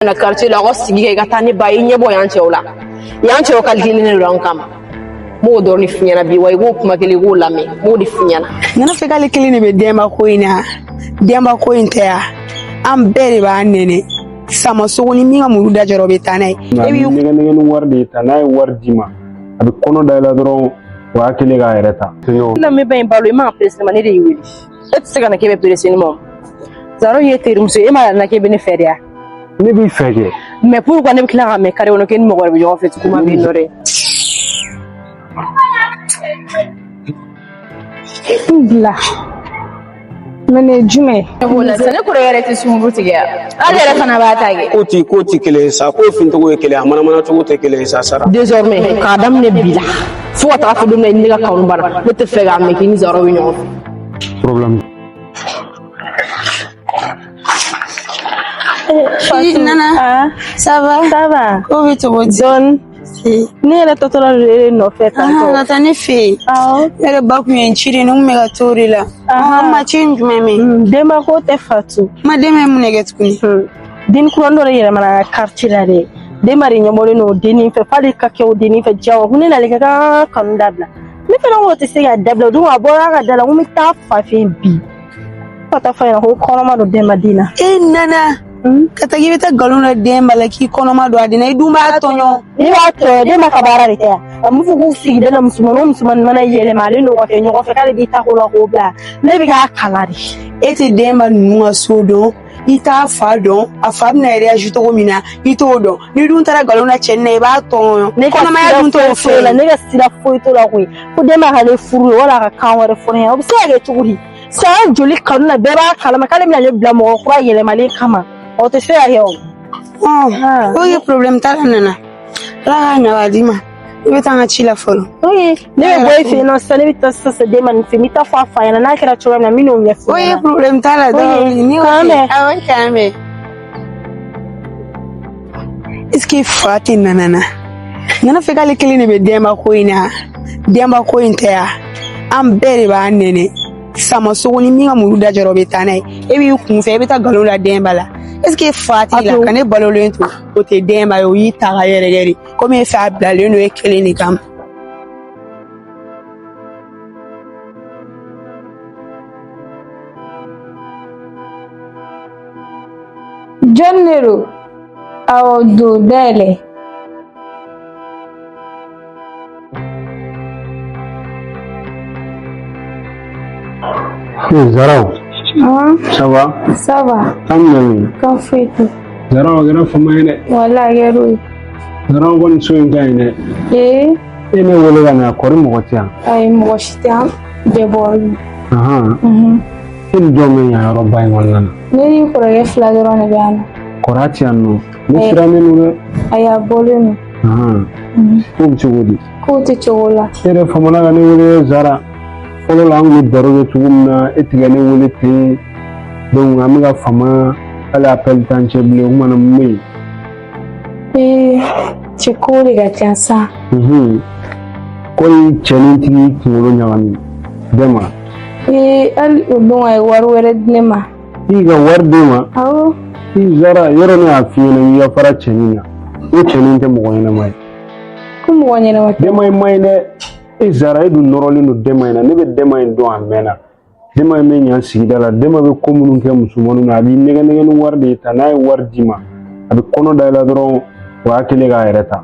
Na quartier la, aw ka sigi kɛ i ka taa ne ba ye, i ɲɛ bɔ yan cɛw la, yan cɛw calculé don an kama. N b'o dɔrɔn de f'i ɲɛna bi wa, i k'o kuma kelen, i k'o lamɛn, n b'o de f'i ɲɛna. Nana fɛ k'ale kelen de bɛ denba ko in na. Denba ko in tɛ ya, an bɛɛ de b'a nɛnɛ sama sogo ni min ka muru da jɔrɔ, o bɛ taa n'a ye. E b'i nɛgɛ nɛgɛ ni wari de ye ta. N'a ye wari d'i ma, a bɛ kɔnɔ da i la dɔrɔn, o y'a kɛlen k'a yɛrɛ ta. Lamɛn ba in balo, i man ka pressé ne ma, ne de y'i wele. E tɛ se ka na k'e bɛ pressé ne ma. Zaro ye terimuso ye, e m'a yira k'e bɛ ne fɛ de ya? Ne b'i fɛ kɛ. Mais pourquoi ne bɛ tila ka mɛn carré kɔnɔ k'e ni mɔgɔ wɛrɛ bɛ ɲɔgɔn fɛ? Kuma bɛ yen nɔ dɛ. N bila. Mais nin ye jumɛn ye? Ne kɔrɔkɛ yɛrɛ tɛ sunkuru tigɛ yan. Ale yɛrɛ fana b'a ta kɛ. Ko ti kelen ye sa, ko fincogo ye kelen, a manamana cogo tɛ kelen ye sa, sara. Désormais, k'a daminɛ bi la fo ka taga fo don min na i ni ne ka kanu banna, ne tɛ fɛ k'a mɛn k'i ni Zaro bɛ ɲɔgɔn fɛ. Problème. Nana, ça va? Ça va. Ko bɛ cogo di? Dɔɔni. Ne yɛrɛ tɔtɔla don e nɔfɛ tantɔ. Ka taa ne fɛ yen. Awɔ. Ne yɛrɛ ba kun ye n ci de, ne kun bɛ ka t'o de la. An ma ci in jumɛn min? Denba ko tɛ Fatu. Ma den bɛ mun de kɛ tuguni? Den kura dɔ de yɛlɛmana quartier la dɛ. Denba de ɲɛbɔlen don o dennin fɛ, f'ale ka kɛ o dennin fɛ diyagoya. Ko ne n'ale ka kan kanu dabila. Ne fana ko o tɛ se ka dabila. O dun a bɔra a ka da la, ko n bɛ taa fa fɛ yen bi. Fo ka taa f'a ɲɛna ko kɔnɔma don denba den na. E nana ka taa k'i bɛ taa nkalon da denba la k'i kɔnɔma don a den na, i dun b'a tɔɲɔ. Ne b'a tɔɲɔ, den ma ka baara de kɛ yan. A b'a fɔ ko sigida la musomanin o musomanin mana yɛlɛma ale n'o ka kɛ ɲɔgɔn fɛ, k'ale b'i ta ko la k'o bila. Ne bɛ k'a kala de. E tɛ denba ninnu ka so dɔn, i t'a fa dɔn, a fa bɛna réagir cogo min na, i t'o dɔn. N'i dun taara nkalon da cɛnin na, i b'a tɔɲɔ. Ne ka Kɔnɔmaya dun t'o sira foyi fɛ. la, ne ka sira foyi t'o la koyi. Ko den b'a k'ale furu ye wala a ka kan wɛrɛ fɔ ne ɲɛna. O bɛ se ka kɛ cogo di? San joli kanu na, bɛɛ b'a kalama k'ale bɛna ne bila mɔgɔ kura yɛlɛmalen kama. O tɛ se ka kɛ o. Ok, problème t'a la nana. Ala k'a ɲa k'a d'i ma. I bɛ taa n ka ci la fɔlɔ. Ok, ne bɛ bɔ e fɛ yen nɔ sisan, ne bɛ taa sisan den ma nin fɛ yen, n bɛ taa fɔ a fa ɲɛna n'a kɛra cogoya min na, n bɛ n'o ɲɛfɔ. Ok, problème t'a la. Ok, k'an bɛn. Awɔ, k'an bɛn. Est-ce que fa tɛ nana na? Nana fɛ k'ale kelen de bɛ denba ko in na. Denba ko in tɛ ya, an bɛɛ de b'a nɛnɛ sama sogo ni min ka muru da jɔrɔ, o bɛ taa n'a ye. E b'i kun fɛ, e bɛ taa nkalon da denba la. Est-ce que fa t'i la ka ne balolen to? O tɛ denba ye, o y'i ta ka yɛrɛkɛ de komi e fɛ, a bilalen don e kelen de kama. Jɔn de don? Awɔ, don dayɛlɛ. Hey, Zaraw. Ça va? Ça va. Kan jumɛn? Kan foyi tɛ. Zaraw, a kɛra fama ye dɛ. Wala a kɛra o ye. Zaraw kɔni, so in ka ɲi dɛ. Ee. E ne wele ka na, kɔri mɔgɔ tɛ yan? Ayi, mɔgɔ si tɛ yan, bɛɛ bɔra yen. E ni jɔn bɛ yan yɔrɔba in kɔnɔna na? Ne ni kɔrɔkɛ fila dɔrɔn de bɛ yan nɔ. Kɔrɔ tɛ yan nɔ? Ne sirannen don dɛ. Ayi, a bɔlen don. Ko bɛ cogo di? Kow tɛ cogo la. E yɛrɛ famana ka ne wele Zara. Fɔlɔ la, an kun bɛ baro kɛ cogo min na, e tigɛ ne wele ten. Donc an bɛ ka fama, hali appel t'an cɛ bilen. O kumana mun bɛ yen? Ee, cɛ, kow de ka ca sa. Ko ni cɛnin tigi kunkolo ɲagami bɛɛ ma. Ee, hali o don a ye wari wɛrɛ di ne ma. I ka wari d'e ma? Awɔ. I Zara, yɔrɔ ne y'a f'i ɲɛna k'i ka fara cɛnin na. O cɛnin tɛ mɔgɔ ɲɛnama ye. Ko mɔgɔ ɲɛnama tɛ? Denba in man ɲi dɛ. E Zara, e dun nɔrɔlen don denba in na. Ne bɛ denba in dɔn a mɛnna. Denba in bɛ ɲan sigida la. Denba bɛ ko minnu kɛ musomaninw na, a b'i nɛgɛ nɛgɛ ni wari de ye ta. N'a ye wari d'i ma, a bɛ kɔnɔ da i la dɔrɔn, o y'a kɛlen k'a yɛrɛ ta.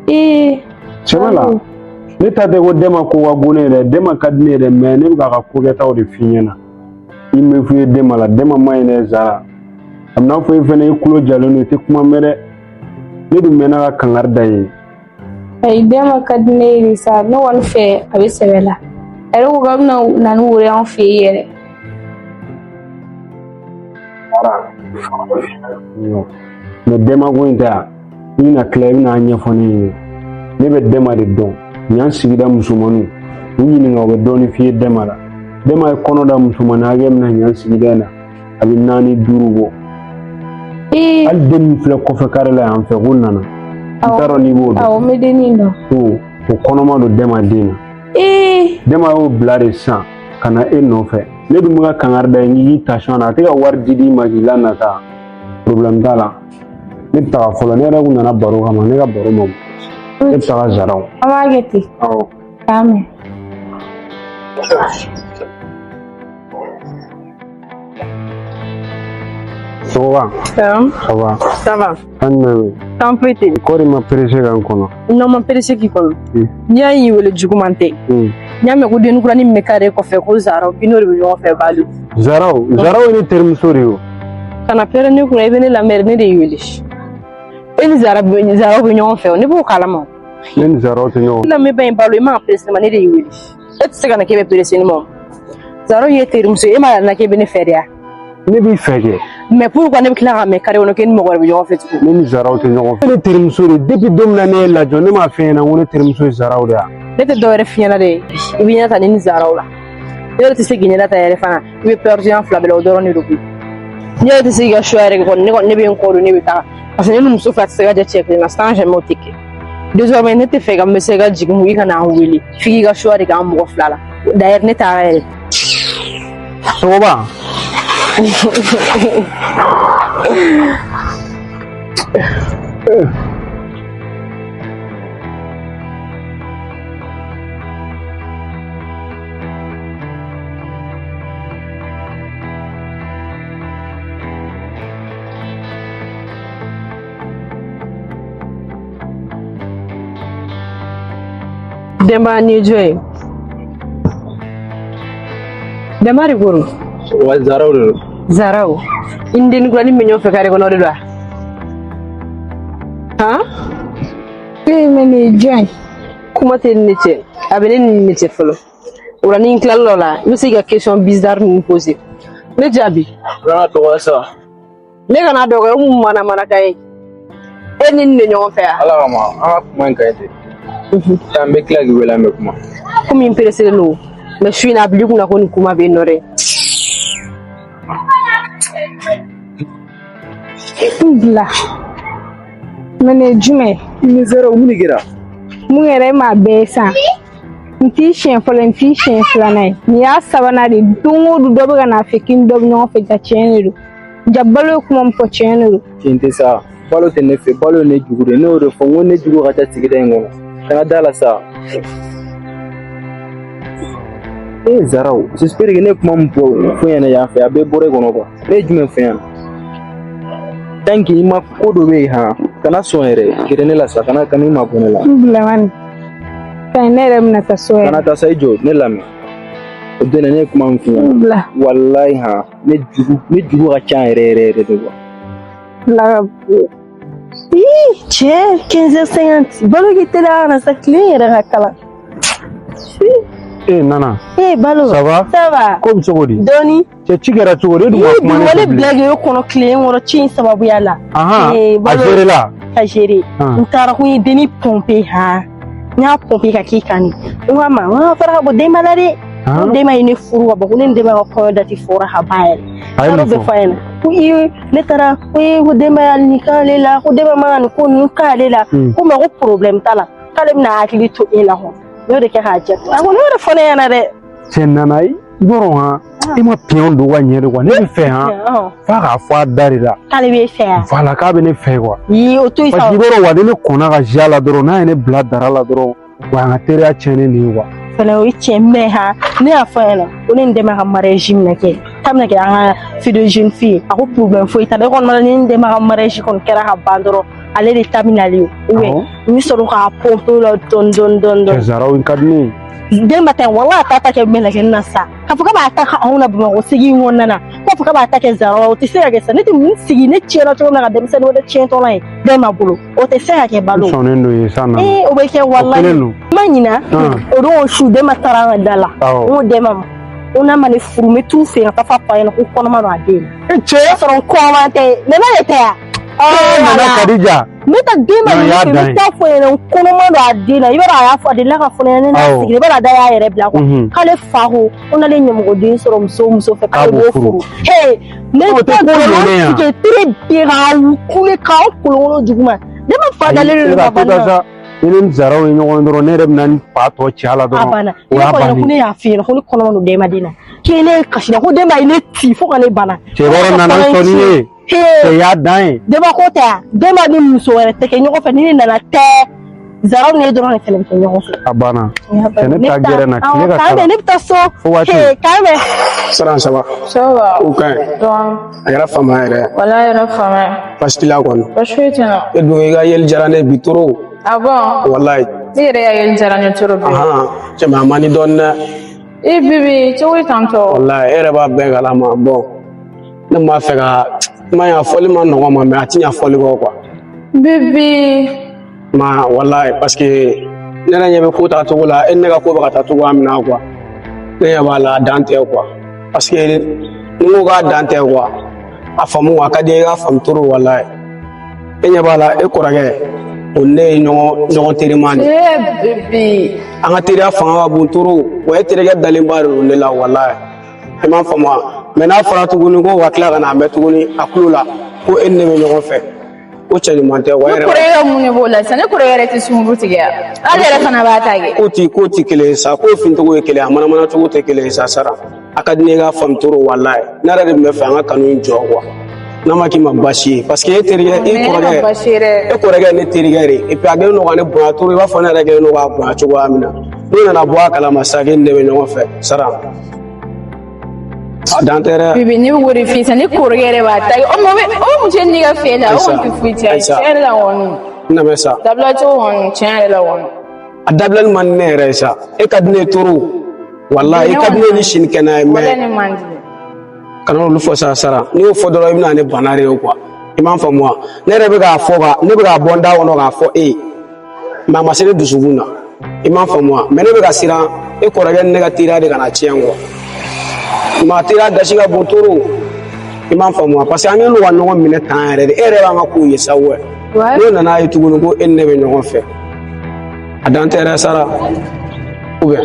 Ee. Sɛbɛ la, ne ta tɛ ko denba ko ka go ne ye dɛ. Denba ka di ne ye dɛ, mais ne bɛ k'a ka ko kɛtaw de f'i ɲɛna. I mɛ f'i ye denba la, denba man ɲi dɛ Zara. A bɛ n'a fɔ e fɛnɛ, i tulo jalen don, i tɛ kuma mɛn dɛ. Ne dun mɛnna ka kangari da i ye. Ayi, denba ka di ne ye de sa. Ne kɔni fɛ, a bɛ sɛbɛ la. A yɛrɛ ko k'a bɛna na ni woro ye an fɛ yen yɛrɛ. Mais denba ko in tɛ yan. I bɛna tila, i bɛna a ɲɛfɔ ne ye. Ne bɛ denba de dɔn. Ɲan sigida musomaninw, u ɲininka, u bɛ dɔɔnin f'i ye denba la. Denba ye kɔnɔ da musomanin hakɛ min na ɲan sigida in na, a bɛ 4 5 bɔ. Hali den min filɛ kɔfɛ kare la yan fɛ ko nana, n t'a dɔn n'i b'o dɔn. Awɔ, n bɛ dennin dɔn. O kɔnɔma don denba den na. Denba y'o bila de sisan ka na e nɔfɛ. Ne dun bɛ ka kangari da ye k'i k'i tasɔn na, a tɛ ka wari di i ma k'i lanata. Problème t'a la. Ne bɛ taga fɔlɔ, ne yɛrɛ kun nana baro kama, ne ka baro ma bɔ. Ne bɛ taga Zaraw. An b'a kɛ ten. Awɔ. K'a mɛn. Sogoba. Ça va? Ça va. An jumɛn bɛ yen? Tan foyi tɛ yen. Kɔri ma pressé ka n kɔnɔ. Non, ma pressé k'i kɔnɔ. N'i y'a y'i wele juguman tɛ. N y'a mɛn ko denni kuranin min bɛ kare kɔfɛ ko Zaraw k'i n'o de bɛ ɲɔgɔn fɛ Balu. Zaraw, Zaraw ye ne terimuso de ye o. Kana pɛrɛn ne kunna, i bɛ ne lamɛn, ne de y'i wele. E ni Zaraw bɛ ɲɔgɔn fɛ o, ne b'o kalama o. Ne ni Zaraw tɛ ɲɔgɔn fɛ. Ne lamɛn ba in Balu, i man ka pressé ne ma, ne de y'i wele. E tɛ se ka na k'e bɛ pressé ne ma o. Zaraw ye terimuso ye, e m'a yira n na k'e bɛ ne fɛ de wa? Ne b'i fɛ kɛ. Mais pourquoi ne bɛ tila k'a mɛn kare kɔnɔ k'e ni mɔgɔ wɛrɛ bɛ ɲɔgɔn fɛ tugun? Ne ni Zaraw tɛ ɲɔgɔn fɛ. Ne terimuso de, depuis don min na ne ye lajɔ, ne m'a f'e ɲɛna ko ne terimuso ye Zaraw de ye wa? Ne tɛ dɔwɛrɛ f'i ɲɛna dɛ, i bɛ ɲɛna ta ne ni Zaraw la. Ne yɛrɛ tɛ se k'i ɲɛna ta yɛrɛ fana, i bɛ perdu an fila bɛɛ la, o dɔrɔn de don koyi. Ne yɛrɛ tɛ se k'i ka choix yɛrɛ kɛ kɔni, ne kɔni ne bɛ n kɔ don, ne bɛ taa. Parce que ne ni muso fila tɛ se ka jɛ cɛ kelen na, sans jamais o tɛ kɛ. Désormais ne tɛ fɛ ka n bɛ se ka jigin i ka na an wele, f'i k'i ka choix de kɛ an mɔgɔ fila la. D'ailleurs ne taara yɛrɛ. Sogoba. Denba ni jɔn ye? Denba de ko don. Wa Zaraw de don. Zaraw. I ni denni kuranin bɛ ɲɔgɔn fɛ kare kɔnɔ o de don wa? Han? E mais nin ye jɔn ye? Kuma tɛ ni ne cɛ. A bɛ ne ni ne cɛ fɔlɔ. O la ni n tilal'o la, i bɛ se k'i ka question bizarre ninnu poser. Ne jaabi. Kana dɔgɔya sa. Ne kana dɔgɔya, o mun manamanakan ye? E ni nin de ɲɔgɔn fɛ yan? Ala kama, an ka kuma in ka ɲi ten. An bɛ tila k'i wele, an bɛ kuma. Komi n pressé don, mais su in na a bil'i kunna ko nin kuma bɛ yen nɔ dɛ. N bila. Mais nin ye jumɛn ye? Ni Zaraw, mun de kɛra? Mun yɛrɛ e m'a bɛɛ ye san. N t'i siɲɛ fɔlɔ, n t'i siɲɛ filanan ye. Nin y'a sabanan de ye. Don o don dɔ bɛ ka n'a fɛ k'i ni dɔ bɛ ɲɔgɔn fɛ, ja tiɲɛ de don. Ja Balo ye kuma min fɔ tiɲɛ de don. Tiɲɛ tɛ sa. Balo tɛ ne fɛ, Balo ye ne jugu de ye. Ne y'o de fɔ, n ko ne jugu ka ca sigida in kɔnɔ. Kana da la sa. E Zaraw, j'espère que ne ye kuma min fɔ ɲɛna yan fɛ, a bɛɛ bɔra e kɔnɔ quoi. Ne ye jumɛn fɔ yan? Tant que i ma ko dɔ bɛ yen han, kana sɔn yɛrɛ, gɛrɛ ne la sa, kana i mabɔ ne la. N bila mani. Kayi ne yɛrɛ bɛna taa so yɛrɛ. Kana taa sa, i jɔ, ne lamɛn. O don na ne ye kuma min f'i ɲɛna. N bila. Walayi han, ne jugu ka ca yɛrɛ yɛrɛ yɛrɛ de quoi. Bila ka Ii cɛ 15h50 Balo k'i teliya ka na sa tile yɛrɛ ka kalan. E Nana. Eh Balo. Ça va? Ça va. Ko bɛ cogo di? Dɔɔni. Cɛ ci kɛra cogo di? E dun ma kuma ne fɛ bilen. Wale blague ye kɔnɔ tile kɔnɔ ci in sababuya la. Ahan, Eh, a Balo. géré la. Ka gérer. Han. N taara ko n ye denni pomper han. N y'a pomper ka k'i kan de. N ko a ma n ko a fara ka bɔ Denba la dɛ. Han. Ko Denba ye ne furu ka bɔ ko ne ni Denba ka kɔɲɔ date fɔra ka ban yɛrɛ. A ye mun Taara o bɛɛ fɔ? fɔ a ɲɛna. Ko i ne taara ko ee ko Denba y'ale nin k'ale la ko Denba man ka nin ko ninnu k'ale la. Ko mais ko problème t'a la k'ale bɛna hakili to e la hɔn. N y'o de kɛ k'a jaabi. A ko ne y'o de fɔ ne ɲɛna dɛ. Cɛ Nana, i b'a dɔn han, e ma pion don ka ɲɛ de quoi. Ne bɛ fɛ han, f'a k'a fɔ a da de la. K'ale b'e fɛ yan. Voilà, k'a bɛ ne fɛ quoi. Ii o to yen sa. Parce que i b'a dɔn wa, ni ne kɔnna ka zi a la dɔrɔn, n'a ye ne bila dara la dɔrɔn, wa an ka teriya tiɲɛnen de ye quoi. Fɛnɛ o ye tiɲɛ mais han, ne y'a fɔ a ɲɛna ko ne ni Denba ka mariage bɛna kɛ k'a bɛna kɛ an ka fille de jeune fille ye. A ko problème foyi t'a la, e kɔni mana ni Denba ka mariage kɔni kɛra ka ban dɔrɔn ale de ta bɛ nalen o. Ou bien n bɛ sɔrɔ k'a pomper o la dɔɔni dɔɔni dɔɔni Cɛ dɔɔni. Zaraw in ka di ne ye. Denba ta in walahi a t'a ta kɛ mɛlɛkɛ na sa. K'a fɔ k'a b'a ta kɛ anw na Bamakɔ sigi in kɔnɔna na, k'a fɔ k'a b'a ta kɛ Zaraw la, o tɛ se ka kɛ sa. Ne tɛ mun sigi ne tiɲɛna cogo min na ka denmisɛnnin wɛrɛ tiɲɛtɔla ye Denba bolo, o tɛ se ka kɛ Balo. N sɔnnen don yen sa Nana. Ee o bɛ kɛ walahi. O kelen don. N ma ɲina o don o su Denba taara an ka da la. Awɔ. N ko Denba ma ko n'a ma ne furu n bɛ t'u fɛ yen ka taa fɔ a fa ɲɛna ko kɔnɔma don a den na. E cɛ. O y'a sɔrɔ n kɔnɔma tɛ Nana de tɛ yan. Nana Kadija. N bɛ taa Denba Non, ninnu y'a fɛ, n dan bɛ ye. taa fɔ ɲɛna n kɔnɔma don a den na. I b'a dɔn a y'a fɔ a delila ka fɔ ne ɲɛna ne n'a Awɔ. sigira i b'a dɔn a da y'a yɛrɛ bila quoi. K'ale fa ko ko n'ale ɲɛmɔgɔden sɔrɔ muso o muso fɛ k'ale K'a b'o b'o furu. furu. He ne O tɛ tɛ ko ɲɛnen yan. nkalon tigɛ tere bɛɛ k'a kule k'an kolonkolon duguma. Ne ma fa dalen de E don ka ka to ban ta ne sa. Ni ne ni Zaraw ye ɲɔgɔn ye dɔrɔn, ne yɛrɛ bɛ na ni fa tɔ ci a la A dɔrɔn. banna. O I y'a b'a fɔ ɲɛna ko bannen. ne y'a f'i ɲɛna ko ne kɔnɔma don Denba den na. K'e ne kasira ko Denba ye ne ci fo ka ne bana. Cɛ b'a dɔn Nana n sɔnni ye. Cɛ y'a dan ye. Denba ko tɛ yan, Denba ni muso wɛrɛ tɛ kɛ ɲɔgɔn fɛ ni ne nana tɛ. Zaraw ni e dɔrɔn de fɛnɛ bɛ kɛ ɲɔgɔn fɛ. A banna. Cɛ, ne taa gɛrɛn na, tile ka K'an bɛn, kalan. ne bɛ taa so. Fo waati. K'an bɛn. Saran, ça va? Ça va. O ka ɲi. Donc, A kɛra fama yɛrɛ. wala yɛrɛ fama ye. Baasi t'i la kɔni? Baasi foyi tɛ n na. E dun, i ka yeli diyara ne ye bi trop. Ah bon? Walayi. Ne yɛrɛ y'a yeli diyara n ye trop bi. Ahan, cɛ, mais a man di dɔɔni dɛ. E bibi, cogo di tantɔ? Walayi, e yɛrɛ b'a bɛɛ kalama. Bon, ne m'a fɛ ka kuma in, a fɔli ma nɔgɔn ma, mais a ti ɲa fɔli kɔ quoi. Bibi. Ma walayi, parce que ne yɛrɛ ɲɛ bɛ ko taa cogo la, e ni ne ka ko bɛ ka taa cogoya min na quoi. Ne ɲɛ b'a la, a dan tɛ quoi. Parce que ni n ko k'a dan tɛ quoi, a faamu, a ka di i k'a faamu trop walayi. E ɲɛ b'a la, e kɔrɔkɛ o ni ne ye ɲɔgɔn teriman de ye. Eh bibi. An ka teriya fanga ka bon trop wa, e terikɛ dalenba de don ne la walayi. I m'a faamu wa? Mais n'a fɔra tuguni ko ka tila ka na mɛn tuguni a tulo la ko e ni ne bɛ ɲɔgɔn fɛ, ko cɛ ɲuman tɛ wa. Ne E yɛrɛ kɔrɔkɛ ka mun de b'o la sisan? Ne kɔrɔkɛ yɛrɛ tɛ sunkuru tigɛ yan. Ale yɛrɛ fana b'a ta kɛ. Ko ti kelen ye sa, ko fincogo ye kelen ye, a manamana cogo tɛ kelen ye sa. Sara, a ka di ne ye i k'a faamu trop walayi. Ne yɛrɛ de tun bɛ fɛ an ka kanu in jɔ quoi, n'a ma k'i ma baasi ye, parce que e terikɛ, e Mais ne ma kɔrɔkɛ baasi ye dɛ. E kɔrɔkɛ ye ne terikɛ de ye, et puis a kɛlen don ka ne bonya trop, i b'a fɔ ne yɛrɛ kɛlen don k'a bonya cogoya min na. N'o nana bɔ a kalama sisan k'e ni ne bɛ ɲɔgɔn fɛ, Sara, a dan tɛ dɛ. Bibi, ne bɛ k'o de f'i ye sisan, ne kɔrɔkɛ yɛrɛ b'a ta kɛ. O ma bɛ o bɛ mun n'i ka fɛ la, o kɔni tɛ foyi tiɲɛ. Ayisa. Tiɲɛ yɛrɛ la kɔni. N lamɛn sa. Dabila cogo kɔni, tiɲɛ yɛrɛ la kɔni. A dabilali man di ne yɛrɛ ye sa. E ka di ne ye trop walayi, e ka di ne ye ni sini kɛnɛ ye. Wala Mais ne man di. Kana olu fɔ sa, Sara. N'i y'o fɔ dɔrɔn, i bɛna ne bana de ye quoi. I m'a faamu wa? Ne yɛrɛ bɛ k'a fɔ ka ne bɛ k'a bɔ n da kɔnɔ k'a fɔ e ye, mais a ma se ne dusukun na. I m'a faamu wa? Mais ne bɛ ka siran e kɔrɔkɛ ni ne ka teriya de kana tiɲɛ quoi. Ma teriya gasi ka bon trop. I m'a faamu wa? Parce que an kɛlen don ka ɲɔgɔn minɛ tan yɛrɛ de. E yɛrɛ b'an ka kow ye sa wɛ. N'o nana ye tuguni ko e ni ne bɛ ɲɔgɔn fɛ, a dan tɛ yɛrɛ, Sara. Ou bien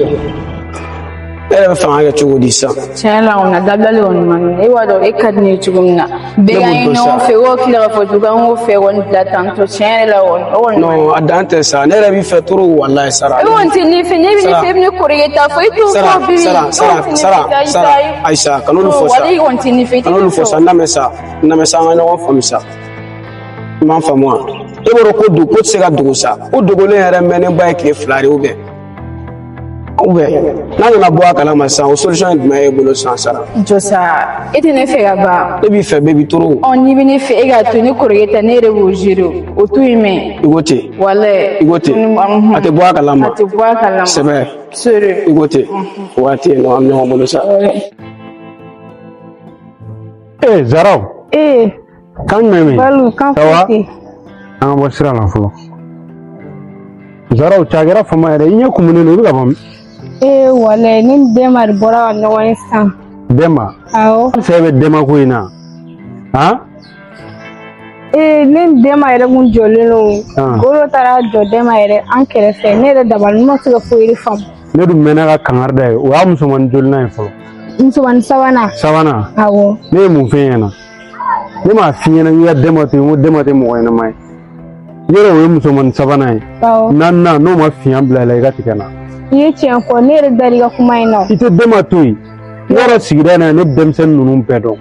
e yɛrɛ bɛ fɛ an ka kɛ cogo di sisan? Tiɲɛ la kɔni, a dabilali kɔni man di. E b'a dɔn e ka di ne ye cogo min na, bɛɛ k'an ye ɲɔgɔn fɛ, o tila k'a fɔ tugun k'an k'o fɛ kɔni bila tantɔ, tiɲɛ yɛrɛ la kɔni, o kɔni man di. Non, a dan tɛ sa. Ne yɛrɛ b'i fɛ trop walayi, Sara. E kɔni tɛ ne fɛ, ne bɛ ne fɛ, e bɛ ne kɔrɔkɛ ta fɔ, e t'o Sara, fɔ bibi. Sara, Sara, Sara, Sara, Ayisa, kana olu fɔ sa. Walayi, e kɔni tɛ ne fɛ, i tɛ Kana ne olu fɛ fɔ sa. o. N lamɛn sa, n lamɛn sa, an ka ɲɔgɔn faamu sa. I m'a faamu wa? E b'a dɔn ko dogo ko tɛ se ka dogo sa. Ko dogolen yɛrɛ mɛnnenba ye tile 2 de ye, ou bien n'a nana bɔ a kalama sisan, o solution ye jumɛn ye e bolo sisan, Sara? Jɔ sa, e tɛ ne fɛ ka ban. Ne b'i fɛ baby trop. Ɔ, n'i bɛ ne fɛ, e k'a to ne kɔrɔkɛ ta, ne yɛrɛ b'o gérer, o to yen mɛ. I ko ten. Walayi. I ko ten. A tɛ bɔ a kalama. A tɛ bɔ a kalama. Sɛbɛ. Sérieux. I ko ten. O waati yen nɔ, an bɛ ɲɔgɔn bolo sa. Ee Zaraw. Ee. Kan jumɛn bɛ yen? Balu, kan Ça va? foyi tɛ. An ka bɔ sira la fɔlɔ. Zaraw, cɛ, a kɛra fama yɛrɛ, i ɲɛ kumunen don, i bɛ ka bɔ min? Ee walayi, ne ni Denba de bɔra ka ɲɔgɔn ye sisan. Denba? Awɔ. Fɛn bɛ Denba ko in na han? Ee, ne ni Denba yɛrɛ kun jɔlen don. Golo taara jɔ Denba yɛrɛ an kɛrɛfɛ, ne yɛrɛ dabali, ne ma se ka foyi de faamu. Ne dun mɛnna ka kangari da ye, o y'a musomanin jolina ye fɔlɔ? Musomanin sabanan. Sabanan. Awɔ. Ne ye mun f'e ɲɛna? Ne m'a f'i ɲɛna k'i ka Denba to yen, n ko Denba tɛ mɔgɔ ɲɛnama ye. Yɔrɔ o ye musomanin sabanan ye. Awɔ. Naaninan, n'o ma fiɲɛ bila i la, i ka tigɛ n na. I ye tiɲɛ fɔ, ne yɛrɛ dar'i ka kuma in na. I tɛ Denba to yen. Yɔrɔ sigida in na, ne denmisɛnnin ninnu bɛɛ dɔn.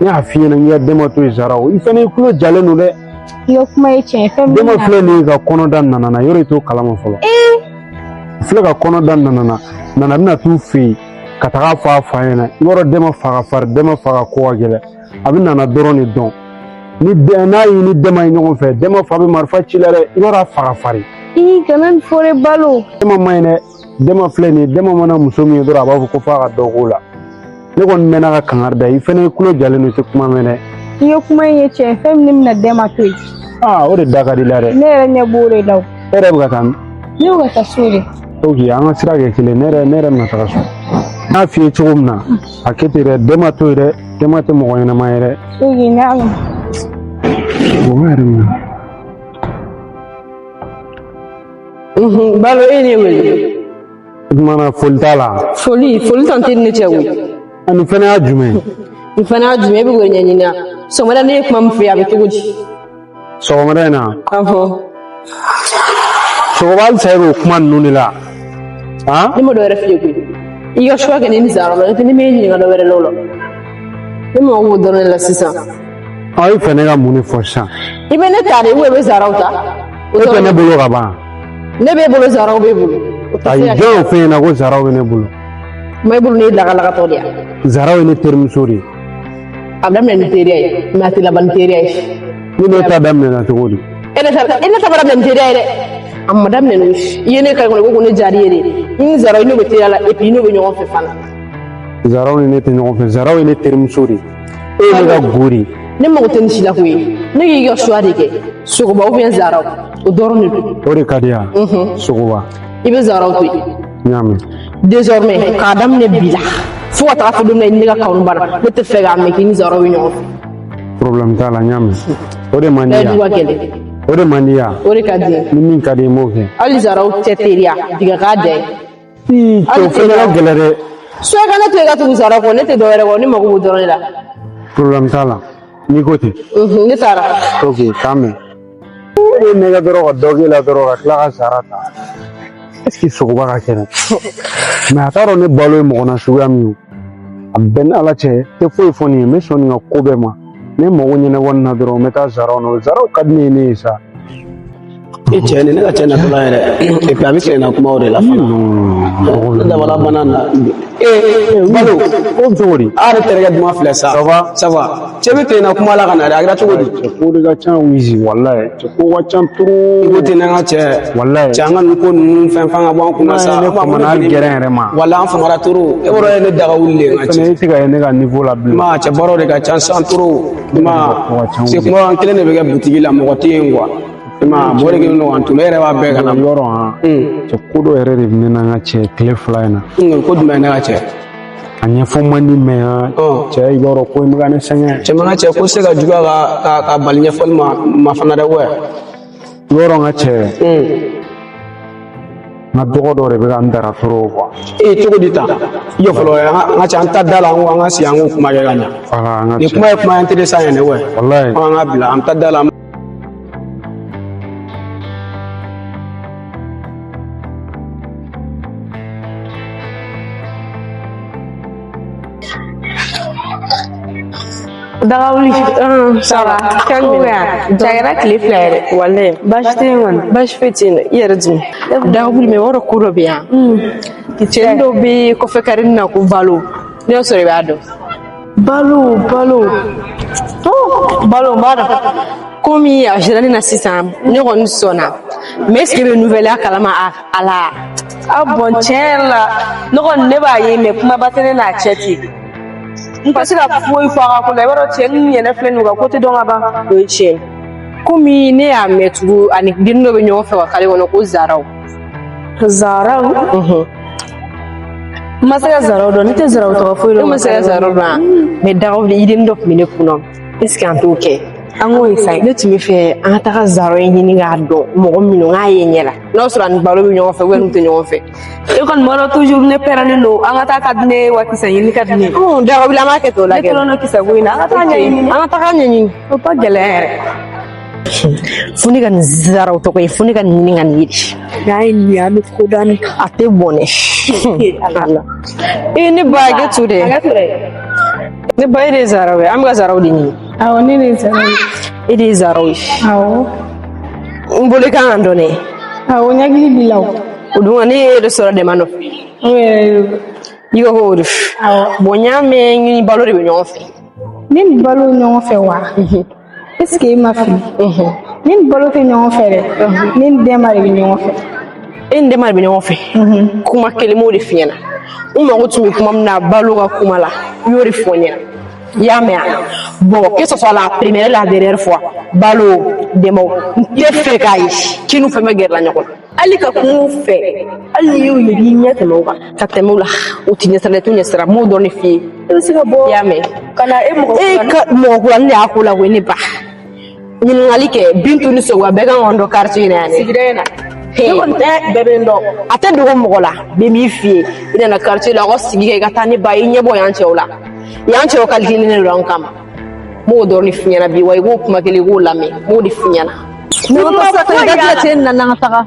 Ne y'a f'i ɲɛna k'i ka Denba to yen, Zaraw. I fana, i tulo jalen don dɛ. I ka kuma ye tiɲɛ ye, fɛn min Denba na. filɛ nin ye ka kɔnɔ da Nana na, yɔrɔ i t'o kalama fɔlɔ. Filɛ ka kɔnɔ da Nana na, Nana bɛna t'u fɛ yen ka taga fɔ a fa ɲɛna. I b'a dɔn Denba fa ka farin, Denba fa ka ko ka gɛlɛn. A bɛ Nana dɔrɔn de dɔn. Ni den n'a ye ni Denba ye ɲɔgɔn fɛ, Denba fa bɛ marifa ci la dɛ. I b'a dɔn a fa ka farin. Ii, kana nin fɔ dɛ Balo. Denba man ɲi dɛ. Denba filɛ nin ye, Denba mana muso min ye dɔrɔn, a b'a fɔ ko f'a ka dɔ k'o la. Ne kɔni mɛnna ka kangari da, i fana, i tulo jalen don, i tɛ kuma mɛn dɛ. I ka kuma in ye tiɲɛ ye, fɛn min ne bɛna Denba to yen. Aa, o de da ka di la dɛ. Ne yɛrɛ ɲɛ b'o de la o. E yɛrɛ bɛ ka taa min? Ne bɛ ka taa so de. Ok, an ka sira kɛ kelen. Ne yɛrɛ bɛna taga so. N y'a f'i ye cogo min na, a kɛ ten dɛ. Denba to yen dɛ. Denba tɛ mɔgɔ ɲɛnama ye dɛ. Ok, n y'a mɛn. Mɔgɔ yɛrɛ minɛ. Balo, e ne wele. O tuma na, foli t'a la. Foli, foli tan tɛ ni ne cɛ koyi. Ani fana y'a jumɛn ye? Nin fana y'a jumɛn? E bɛ k'o ɲɛɲini a sɔgɔmada, ne ye kuma min f'i ye, a bɛ cogo di? Sɔgɔmada in na? Ɔhɔn. Sɔgɔma, halisa e b'o kuma ninnu de la han? Ne ma dɔ wɛrɛ f'i ye koyi. I ka choix kɛ ne ni Zara la, n'o tɛ ne m'e ɲininka dɔ wɛrɛ la o la. Ne mago b'o dɔrɔn de la sisan. Ɔ, i fɛ ne ka mun de fɔ sisan? I bɛ ne ta de, ou i bɛ Zaraw ta? E tɛ ne bolo ka ban. Ne b'e bolo, Zaraw b'e bolo. O tɛ se Ayi, ka jɔn kɛ. y'o f'e ɲɛna ko Zaraw bɛ ne bolo? Ma e bolo ne ye lagalagatɔ de ye. Zaraw ye ne terimuso de ye. A bɛ daminɛ ni teriya ye, mais a tɛ laban ni teriya ye. Ne n'e ta daminɛna cogo di? E ne ta ma daminɛ ni teriya ye dɛ. A ma daminɛ n'o ye. I ye ne kari kɔnɔ, i ko ko ne diyar'i ye de. I ni Zaraw, i n'o bɛ teriya la, et puis i n'o bɛ ɲɔgɔn fɛ fana. Zaraw ni ne tɛ ɲɔgɔn fɛ. Zaraw ye ne terimuso de ye. E ye ne ka go de ye. Ne mago tɛ nin si la koyi. Ne k'i ka choix de kɛ. Sogoba ou bien Zaraw. O dɔrɔn de don. O de ka di yan. Sogoba. I bɛ Zaraw to yen. N y'a mɛn. Désormais, k'a daminɛ bi la, fo ka taga fo don min na i ni ne ka kanu banna, ne tɛ fɛ k'a mɛn k'i ni Zaraw bɛ ɲɔgɔn fɛ. Problème t'a la, n y'a mɛn. O de man di Layidu yan. ka gɛlɛn. O de man di yan. O de ka di n ye. Ni min ka di n b'o kɛ. Hali Zaraw tɛ teriya, diga k'a da ye. Ii, cɛ, o fɛnɛ ka gɛlɛn dɛ. So i ka ne to yen ka tugu Zaraw kɔ, ne tɛ dɔwɛrɛ kɔ, ne mago b'o dɔrɔn de la. Problème t'a la. N'i ko ten. Ne taara. Ok, k'an mɛn. E ye nɛgɛ dɔrɔn ka dɔ k'e la dɔrɔn ka tila ka Zara ta. Est ce que Sogoba ka kɛnɛ? Mais a t'a dɔn ne balo ye mɔgɔ na suguya min ye. A bɛɛ ni Ala cɛ, tɛ foyi fɔ nin ye. N bɛ sɔn nin ka ko bɛɛ ma. Ne mago ɲɛnabɔ nin na dɔrɔn, n bɛ taa Zaraw nɔfɛ. Zaraw ka di ne ye ne ye sa. E cɛ, ni ne ka cɛ natɔla yɛrɛ, et puis a bɛ tilenna kumaw de la fana. Ne dabala banna na. Ee Balo, Ko bɛ cogo di? A yɛrɛ terikɛ duman filɛ sa. Ça va? Ça va. Cɛ bɛ tilenna kuma la ka na dɛ, a kɛra cogo di? Cɛ ko de ka ca Wizi, walayi. Cɛ ko ka ca I ko trop. ten, n'an ka cɛ. Walayi. Cɛ, an ka nin ko ninnu fɛn fɛn ka bɔ an kunna sa. Ne famana hali gɛrɛn yɛrɛ ma. Wala an famara trop. E b'a dɔn, e ne daga wuli de n ka Fɛnɛ cɛ. e tɛ ka ye ne ka niveau la bilen. Ma cɛ, baaraw de ka ca sisan trop. Ma Ko ka ca. c'est kuma an kelen de bɛ kɛ butigi la, mɔgɔ tɛ yen quoi. Ma mɔgɔ de kelen don k'an to, ne yɛrɛ b'a bɛɛ ka na. Yɔrɔ han. Cɛ, ko dɔ yɛrɛ de bɛ ne n'an ka cɛ tile 2 in na. Ko jumɛn, ne ka cɛ? A ɲɛfɔ man di mɛ han. Cɛ, i b'a dɔn ko in bɛ ka ne sɛgɛn. Cɛ, ma ka cɛ, ko se ka juguya ka bali ɲɛfɔli ma fana dɛ wɛ. Yɔrɔ n ka cɛ. N ka dɔgɔ dɔ de bɛ ka n dara trop quoi. Ee, cogo di tan? I jɔ fɔlɔ, an ka cɛ, an ta da la, an ko an ka sigi, an k'o kuma kɛ ka ɲa. Voilà, an ka Nin cɛ. kuma ye kuma intéressant ye dɛ wɛ. Walayi. An ka bila, an ta da la. Dagawuli. Ça va? Kan Ko minɛ. yan. Ja kɛra tile 2 yɛrɛ. Walayi. Baasi tɛ yen kɔni. Baasi foyi tɛ yen nɔ. I yɛrɛ dun? Dagawuli, mais i b'a dɔn ko dɔ bɛ yan. Cɛnin dɔ bɛ kɔfɛ kari na ko Balo. Ne y'a sɔrɔ i b'a dɔn. Balo, Balo. Oh, Balo, n b'a dɔn. Komi a géré na sisan, ne kɔni sɔnna. Mais est ce que i bɛ nouvelle a kalama a la? Ah bon, tiɲɛ yɛrɛ la, ne kɔni ne b'a ye, mais kumaba tɛ ne n'a cɛ ten. N tɛ se ka foyi fɔ a ka ko la. I b'a dɔn cɛ ninnu yɛrɛ filɛ nin ye, u ka ko tɛ dɔn ka ban. O ye tiɲɛ ye. Komi ne y'a mɛn tugun, ani dennin dɔ bɛ ɲɔgɔn fɛ ka kare kɔnɔ ko Zaraw. Zaraw? N ma se ka Zaraw dɔn, ne tɛ Zaraw tɔgɔ foyi dɔn. E ma se ka Zaraw dɔn wa? Mais Dagawuli, i dennin dɔ tun bɛ ne kunna. Est ce que an t'o kɛ? An k'o essayer. Ne tun bɛ fɛ an ka taga Zaraw in ɲini k'a dɔn mɔgɔ min don, n k'a ye ɲɛ la. N'a sɔrɔ a ni Balo bɛ ɲɔgɔn fɛ ou bien n'u tɛ ɲɔgɔn fɛ. E kɔni b'a dɔn toujours ne pɛrɛnnen don, an ka taa ka di ne ye, wa kisɛ ɲini ka di ne ye. Dagawuli, an b'a kɛ ten o la Ne kɛ. kɛlen don kisɛ ko in na, an ka taa ɲɛɲini. An ka taga ɲɛɲini. O ba gɛlɛya yɛrɛ. Fo ne ka nin Zaraw tɔgɔ ye, fo ne ka nin ɲini ka nin ye de. N'a ye nin ye, an bɛ ko da nin. A tɛ bɔnɛ. Ala. Ee, ne ba, hakɛ to dɛ. Ne ba, e de ye Zaraw ye. An bɛ ka Zaraw de ɲini. Awɔ, ne de ye Zaraw ye. E de ye Zaraw ye. Awɔ. N bolo i kan ka dɔn dɛ. Awɔ, n hakili b'i la o. O dun, ne ye e de sɔrɔ dɛmɛ nɔfɛ. O yɛrɛ de don. I ko k'o de. Awɔ. Bon, n y'a mɛn ni Balo de bɛ ɲɔgɔn fɛ. Ne ni Balo ɲɔgɔn fɛ wa? Est ce que e ma fili? Ne ni Balo tɛ ɲɔgɔn fɛ dɛ. Ne ni Dɛnba de bɛ ɲɔgɔn fɛ. E ni Dɛnba de bɛ ɲɔgɔn fɛ. Kuma kelen m'o de f'i ɲɛna. N mago tun bɛ kuma min na Balo ka kuma la, i y'o de fɔ n ɲɛna. I y'a mɛn wa? Bon, que ce soit la première et la dernière fois, Balo, Dɛnba, n tɛ fɛ k'a ye k'i n'u fɛn bɛɛ gɛrɛla ɲɔgɔn na. Hali ka kuma u fɛ, hali n'i y'u ye, i b'i ɲɛ tɛmɛ o kan. Ka tɛmɛ o la, o ti ɲɛsira la, i t'u ɲɛsira, n m'o dɔrɔn de f'i ye. I bɛ se ka bɔ. I y'a mɛn? Ka na e mɔgɔ E ka mɔgɔ kura ne y'a ko la koyi, ne ba. Ɲininkali kɛ Bintu ni Sogoba bɛɛ kan k'an dɔn quartier in na yan dɛ. Sigida in na. Ne kɔni tɛ bɛɛ bɛ n dɔn. A tɛ dogo mɔgɔ la, bɛɛ b'i f'i ye. I nana quartier la, aw ka sigi kɛ, i ka taa ne ba, i ɲɛ bɔ yan cɛw la. Yan cɛw calculé don an kama. N b'o dɔrɔn de f'i ɲɛna bi, wa i k'o kuma kelen, i k'o lamɛn, n b'o de f'i ɲɛna. Ne ma foyi y'a la. Cɛ nana an ka taga.